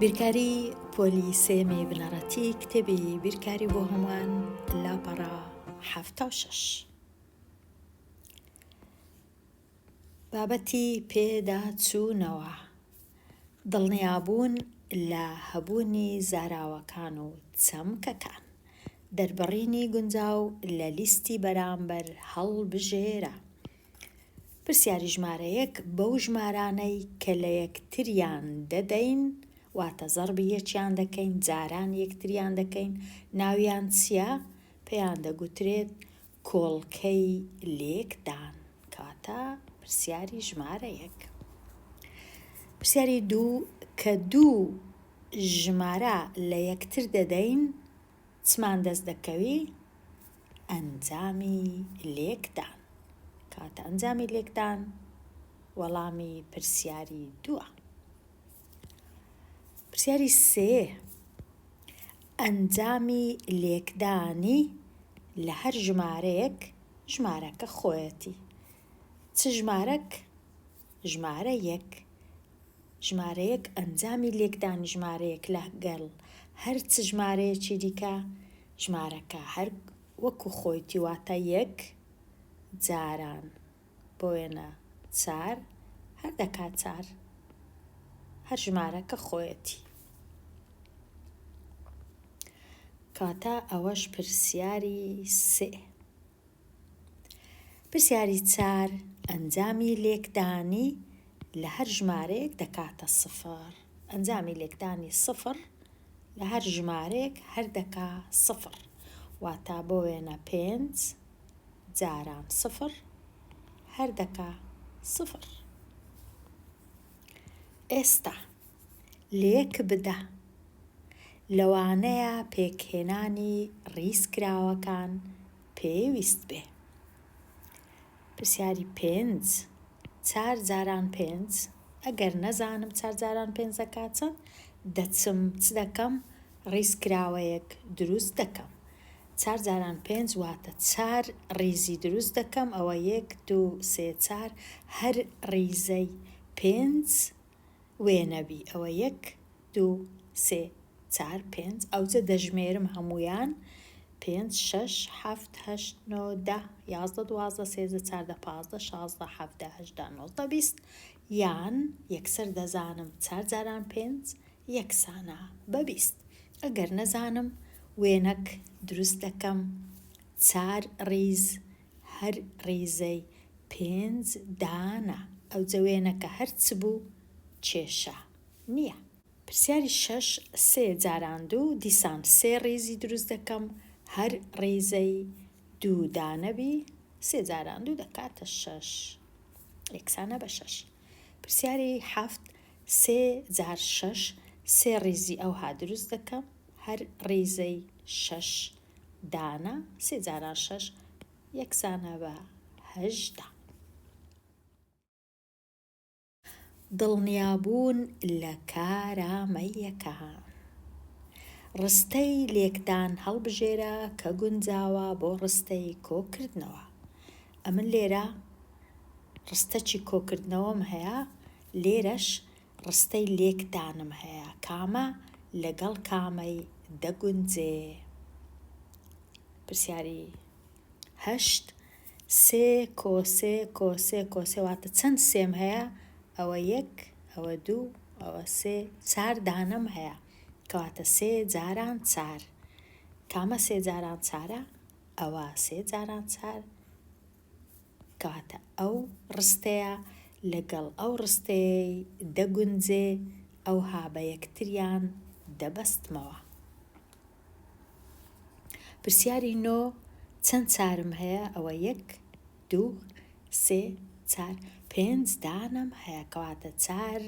بیرکاری پۆلی سێیەمی بنەڕەتی کتێبی بیرکاری بۆ هەمووان لاپەڕە 76 بابەتی پێداچوونەوە دڵنیابوون لە هەبوونی زاراوەکان و چەمکەکان دەربڕینی گونجاو لە لیستی بەرامبەر هەڵبژێرە. پرسیاری ژمارە یەک، بەو ژمارانەی کە لە یەکتریان دەدەین، واتە زەڕبی یەکیان دەکەین، جاران یەکتریان دەکەین، ناویان چییە؟ پێیان دەگوترێت کۆڵکەی لێکدان. کەواتە پرسیاری ژمارە یەک. پرسیاری دوو، کە دوو ژمارە لە یەکتر دەدەین، چمان دەست دەکەوی؟ ئەنجامی لێکدان. کەواتە ئەنجامی لێکدان وەڵامی پرسیاری دووە. پرسیاری سێ، ئەنجامی لێکدانی لە هەر ژمارەیەک ژمارەکە خۆیەتی. چ ژمارەک؟ ژمارە یەک. ژمارەیەک ئەنجامی لێکدانی ژمارەیەک لەگەڵ هەر چ ژمارەیەکی دیکە، ژمارەکە هەر وەکو خۆیتی واتە یەک جاران بۆ وێنە چار هەر دەکات چار هەر ژمارەکە خۆیەتی. کەواتە ئەوەش پرسیاری سێ. پرسیاری چار، ئەنجامی لێکدانی لە هەر ژمارەیەک دەکاتە سفر. ئەنجامی لێکدانی سفر لە هەر ژمارەیەک هەر دەکا سفر. واتە بۆ وێنە پێنج جاران سفر هەر دەکا سفر. ئێستا لێک بدە. لەوانەیە پێکهێنانی ڕیزکراوەکان پێویست بێ. پرسیاری پێنج، چار جاران پێنج، ئەگەر نەزانم چار جاران پێنج دەکات چەند، دەچم چ دەکەم؟ ڕیزکراوەیەک دروست دەکەم. چار جاران پێنج واتە چار ڕیزی دروست دەکەم، ئەوە یەک، دوو، سێ، چار، هەر ڕیزەی پێنج وێنە بی، ئەوە یەک، دوو، سێ، چار، پێنج، ئەوجە دەژمێرم هەموویان، پێنج، شەش، حەفت، هەشت، نۆ، دە، یازدە، دوازدە، سێزدە، چاردە، پازدە، شازدە، حەڤدە، هەژدە، نۆزدە، 20، یان یەکسەر دەزانم چار جاران پێنج یەکسانە بە 20. ئەگەر نەزانم وێنەک دروست دەکەم، چار ڕیز، هەر ڕیزەی پێنج دانە، ئەوجە وێنەکە هەر چ بوو کێشە نییە. پرسیاری شەش، سێ جاران دوو، دیسان سێ ڕیزی دروست دەکەم، هەر ڕیزەی دوو دانە بی، سێ جاران دوو دەکاتە شەش، یەکسانە بە شەش. پرسیاری حەفت، سێ جار شەش، سێ ڕیزی ئەوها دروست دەکەم، هەر ڕیزەی شەش دانە، سێ جاران شەش یەکسانە بە 18. دڵنیابوون لە کارامەییەکان. ڕستەی لێکدان هەڵبژێرە کە گونجاوە بۆ ڕستەی کۆکردنەوە. ئەمن لێرە ڕستەکی کۆکردنەوەم هەیە، لێرەش ڕستەی لێکدانم هەیە، کامە لەگەڵ کامەی دەگونجێ؟ پرسیاری هەشت، سێ کۆ سێ کۆ سێ کۆ سێ واتە چەند سێم هەیە؟ ئەوە یەک، ئەوە دوو، ئەوە سێ، چار دانەم هەیە. کەواتە سێ جاران چار. کامە سێ جاران چارە؟ ئەوە سێ جاران چار. کەواتە ئەو ڕستەیە لەگەڵ ئەو ڕستەیەی دەگونجێ، ئەوها بە یەکتریان دەبەستمەوە. پرسیاری نۆ، چەند چارم هەیە؟ ئەوە یەک، دوو، سێ، چار، پێنج دانەم هەیە. کەواتە چار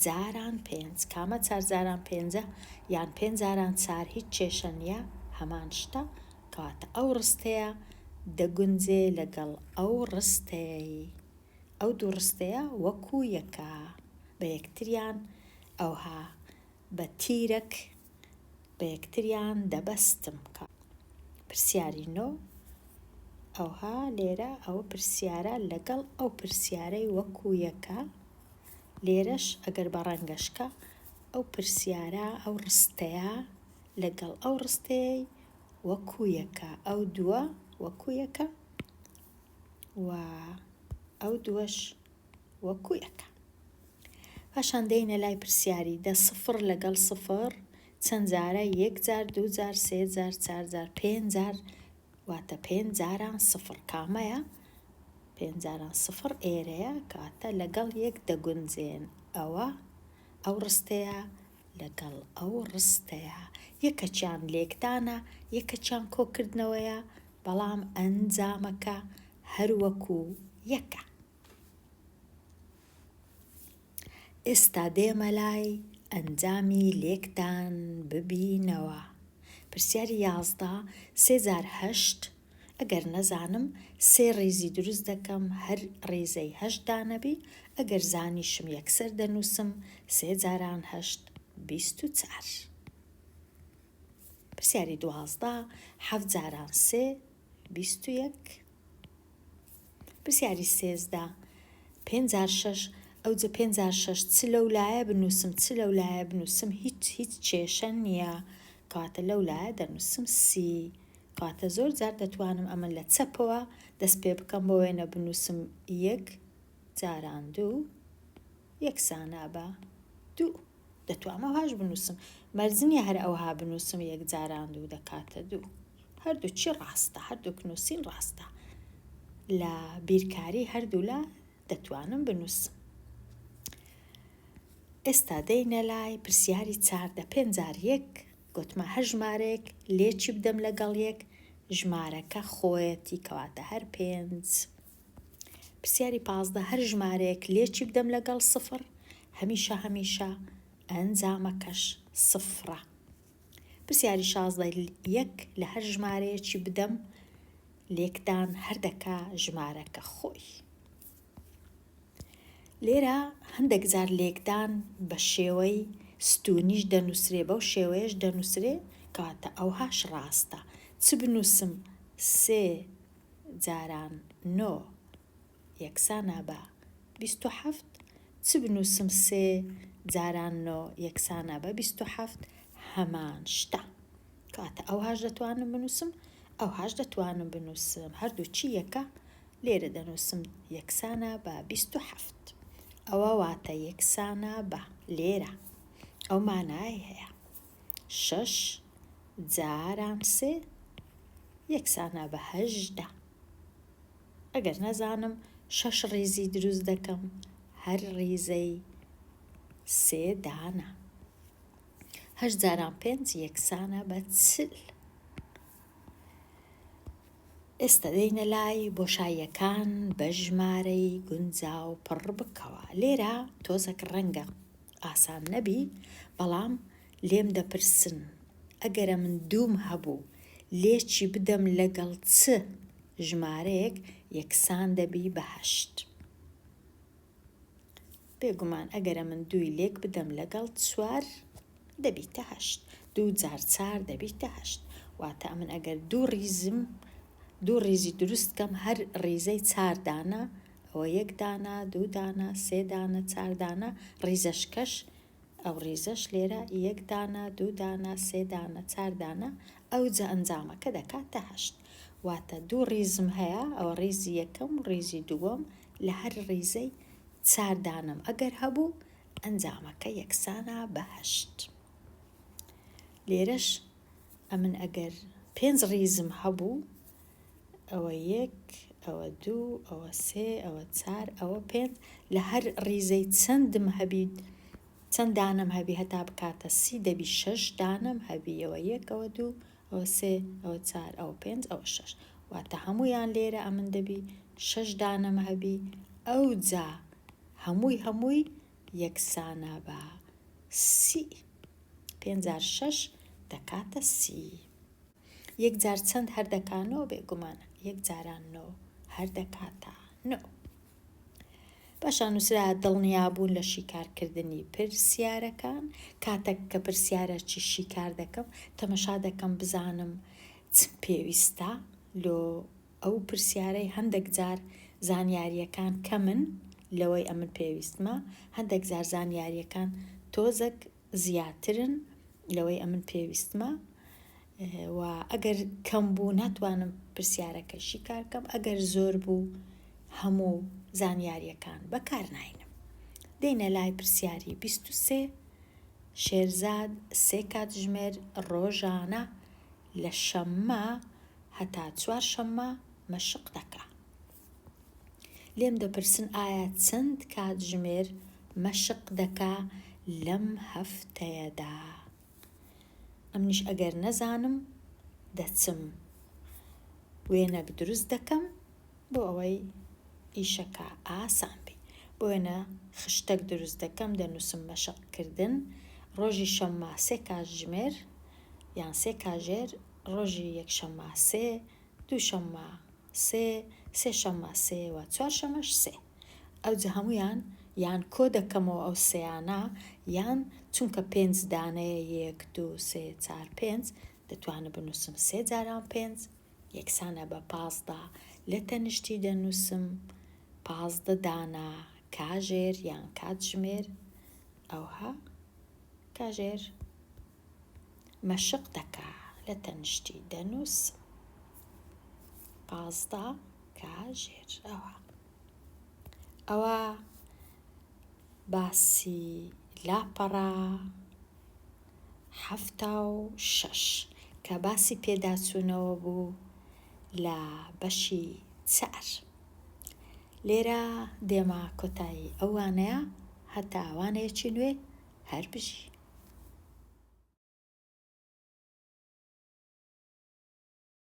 جاران پێنج. کامە چار جاران پێنجە یان پێنج جاران چار هیچ کێشە نییە، هەمان شتە. کەواتە ئەو ڕستەیە دەگونجێ لەگەڵ ئەو ڕستەیەی. ئەو دوو ڕستەیە وەکوو یەکە، بە یەکتریان ئەوها بە تیرەک بە یەکتریان دەبەستم کە. پرسیاری نۆ، ئەوها لێرە ئەوە پرسیارە لەگەڵ ئەو پرسیارەی وەکوو یەکە، لێرەش ئەگەر بە ڕەنگەشکە. ئەو پرسیارە، ئەو ڕستەیە لەگەڵ ئەو ڕستەیەی وەکو یەکە، ئەو دووە وەکو یەکە و ئەو دووەش وەکو یەکە. پاشان دێینە لای پرسیاری دە سفر لەگەڵ سفر چەند جارە؟ یەک جار، دوو جار، سێ جار، چار جار، پێنج جار، واتە پێنج جاران سفر کامەیە؟ پێنج جاران سفر ئێرەیە، کەواتە لەگەڵ یەک دەگونجێن. ئەوە ئەو ڕستەیە لەگەڵ ئەو ڕستەیە یەکەکیان لێکدانە یەکەکیان کۆکردنەوەیە بەڵام ئەنجامەکە هەر وەکو یەکە. ئێستا دێمە لای ئەنجامی لێکدان ببینەوە. پرسیاری 11 سێ جار هەشت ئەگەر نەزانم سێ ڕیزی دروست دەکەم هەر ڕیزەی هەشت دانە بی ئەگەر زانیشم یەکسەر دەنووسم سێ جاران هەشت 24. پرسیاری 12 حەفت جاران سێ 21. پرسیاری 13 پێنج جار شەش ئەوجە پێنج جار شەش چ لەو لایە بنووسم چ لەو لایە بنووسم هیچ هیچ کێشە نییە کەواتە لەو لایە دەنووسم سی کەواتە زۆر جار دەتوانم ئەمن لە چەپەوە دەست پێ بکەم بۆ وێنە بنووسم یەک جاران دوو یەکسانە بە دوو دەتوانم ئەوهاش بنووسم مەرج نییە هەر ئەوها بنووسم یەک جاران دوو دەکاتە دوو هەردووکی ڕاستە هەردووک نووسین ڕاستە لە بیرکاری هەردوولا دەتوانم بنووسم. ئێستا دێینە لای پرسیاری چاردە پێنج جار یەک گۆتمە هەر ژمارەیەک لێکی بدەم لەگەڵ یەک ژمارەکە خۆیەتی کەواتە هەر پێنج. پرسیاری 15 هەر ژمارەیەک لێکی بدەم لەگەڵ سفر هەمیشە هەمیشە ئەنجامەکەش سفرە. پرسیاری 16 یەک لە هەر ژمارەیەکی بدەم لێکدان هەر دەکا ژمارەکە خۆی. لێرە هەندێک جار لێکدان بە شێوەی ستوونیش دەنووسرێ بەو شێوەیەش دەنووسرێ کەواتە ئەوهاش ڕاستە چ بنووسم سێ جاران نۆ یەکسانە بە 27 چ بنووسم سێ جاران نۆ یەکسانە بە 27 هەمان شتە کەواتە ئەوهاش دەتوانم بنووسم ئەوهاش دەتوانم بنووسم هەردووکی یەکە لێرە دەنووسم یەکسانە بە 27 ئەوە واتە یەکسانە بە لێرە ئەو مانای هەیە شەش جاران سێ یەکسانە بە هەژدە ئەگەر نەزانم شەش ڕیزی دروست دەکەم هەر ڕیزەی سێ دانە هەشت جاران پێنج یەکسانە بە چل. ئێستا دێینە لای بۆشاییەکان بە ژمارەی گونجاو پڕ بکەوە. لێرە تۆزەک ڕەنگە ئاسان نەبی، بەڵام لێم دەپرسن ئەگەرە من دووم هەبوو لێکی بدەم لەگەڵ چ ژمارەیەک یەکسان دەبی بە هەشت؟ بێگومان ئەگەرە من دووی لێک بدەم لەگەڵ چوار دەبیتە هەشت. دوو جار چار دەبیتە هەشت. واتە ئەمن ئەگەر دوو ڕیزم دوو ڕیزی دروست کەم هەر ڕیزەی چار دانە ئەوە یەک دانە دوو دانە سێ دانە چار دانە ڕیزەشکەش ئەو ڕیزەش لێرە یەک دانە دوو دانە سێ دانە چار دانە ئەوجا ئەنجامەکە دەکاتە هەشت. واتە دوو ڕیزم هەیە ئەوە ڕیزی یەکەم و ڕیزی دووەم لە هەر ڕیزەی چار دانەم ئەگەر هەبوو ئەنجامەکە یەکسانە بە هەشت. لێرەش ئەمن ئەگەر پێنج ڕیزم هەبوو ئەوە یەک ئەوە دوو ئەوە سێ ئەوە چار ئەوە پێنج لە هەر ڕیزەی چەندم هەبیت چەند دانەم هەبی هەتا بکاتە سی دەبی شەش دانەم هەبی ئەوە یەک ئەوە دوو ئەوە سێ ئەوە چار ئەوە پێنج ئەوە شەش واتە هەموویان لێرە ئەمن دەبی شەش دانەم هەبی ئەوجا هەمووی هەمووی یەکسانە بە سی پێنج جار شەش دەکاتە سی یەک جار چەند هەر دەکا نۆ بێگومان یەک جاران نۆ هەر دەکاتە نۆ پاشان نووسرا دڵنیابوون لە شیکارکردنی پرسیارەکان کاتێک کە پرسیارەکی شیکار دەکەم تەمەشا دەکەم بزانم چ پێویستە لۆ ئەو پرسیارەی هەندێک جار زانیارییەکان کەمن لەوەی ئەمن پێویستمە هەندێک جار زانیارییەکان تۆزەک. زیاترن لەوەی ئەمن پێویستمە و ئەگەر کەم بوو ناتوانم پرسیارەکە شیکار کەم ئەگەر زۆر بوو هەموو زانیاریەکان بەکار ناینم. دێینە لای پرسیاری 23 شێرزاد سێ کاتژمێر ڕۆژانە لە شەممە هەتا چوارشەممە مەشق دەکا. لێم دەپرسن ئایا چەند کاتژمێر مەشق دەکا لەم هەفتەیەدا؟ ئەمنیش ئەگەر نەزانم دەچم وێنەک دروست دەکەم بۆ ئەوەی ئیشەکە ئاسان بی. بۆ وێنە خشتەک دروست دەکەم دەنووسم مەشق کردن ڕۆژی شەممە سێ کاتژمێر یان سێ کاژێر ڕۆژی یەکشەممە سێ دووشەممە سێ سێشەممە سێ و چوارشەمەش سێ ئەوجە هەموویان یان کۆ دەکەمەوە ئەو سێیانە یان چونکە پێنج دانەیە یەک دوو سێ چار پێنج دەتوانم بنووسم سێ جاران پێنج یەکسانە بە 15 لە تەنیشتی دەنووسم 15 دانە کاژێر یان کاتژمێر ئەوها کاژێر مەشق دەکا لە تەنیشتی دەنووسم 15 کاژێر ئەوها ئەوە باسی لاپەڕە 76 کە باسی پێداچوونەوە بوو لە بەشی چار. لێرە دێمە کۆتایی ئەو وانەیە هەتا وانەیەکی نوێ هەر بژی.